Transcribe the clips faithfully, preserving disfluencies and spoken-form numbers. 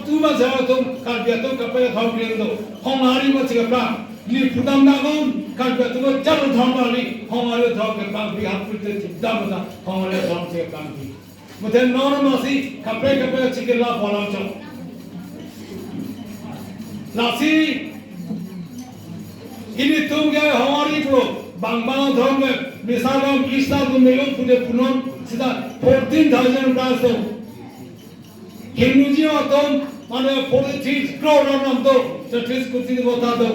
Tuma jara atum Karbi atum kaprek adhorom klem do. Honghari ma chikaplang. Ili pudam dangon Karbi atum jara adhorom kali. Honghari adhorom keplang bi hapri te chipdam ta Honghari adhorom chikaplang bi. Muthen non masi kaprek kaprek chikela polam chok. Lasi ilitum ke Honghari pro bang bang adhorom ke misalom Islam tu meyong pude punon sita fourteen thousand plus do. Hinduism atum mane forty three crore atum do, thirty three koti vota do.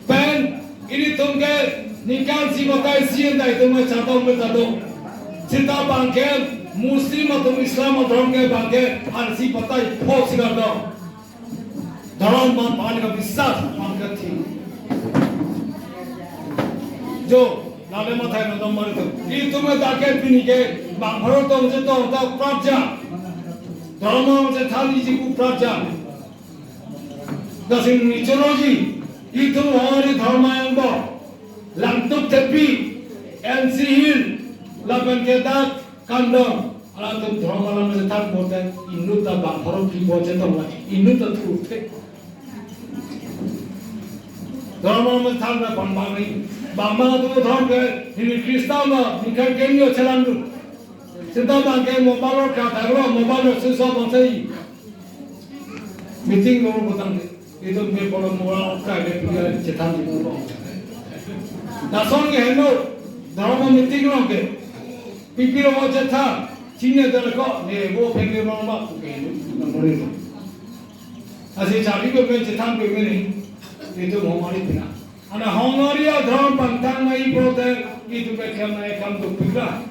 Pen ilitum ke ningkan isi batai isi an dai tum chatong meta do. Sita bangke Muslim atum Islam adhorom ke bangke arsi batai pho sika do. Dhorom man pan ka biswas man ka thi. Jo, lale mathai na dom mari tu. Ilitum ke dak ke pini ke bang pharo tong je tong ta prapja. Dhorom je thali ji ku prapja. Dasing mitology, ilitum Honghari dhorom yang bo. Langtuk Thepi, N C Hill, lapen ke dak Kandong. Alangtum dhorom alam chethan pote, inut ta bang pharo ki bo chetong la, inut ta thu the. Dhorom alam chethan na bang bang ni. Bang bang tu dhorom ke, ini Kristan lo, ini kan kenyo chelang tu. Sita bangke mobile lo ka thak lo, mobile lo switch off bangsa i. Meeting lo ko tangte. Itum ke polo mura okai ke pilihan chethan di polo. Lason ke henlo, dhorom meeting lo ke. Pi pi lo chethan, chini dal ko, ne bo pheng le rong ma ku ke henlo, na mori lo. Lasi chari ko pen chethan ko mene, itum Honghari pina. Ana Honghari adhorom pangthang nai pote, itum ke kam nai kam dopikra.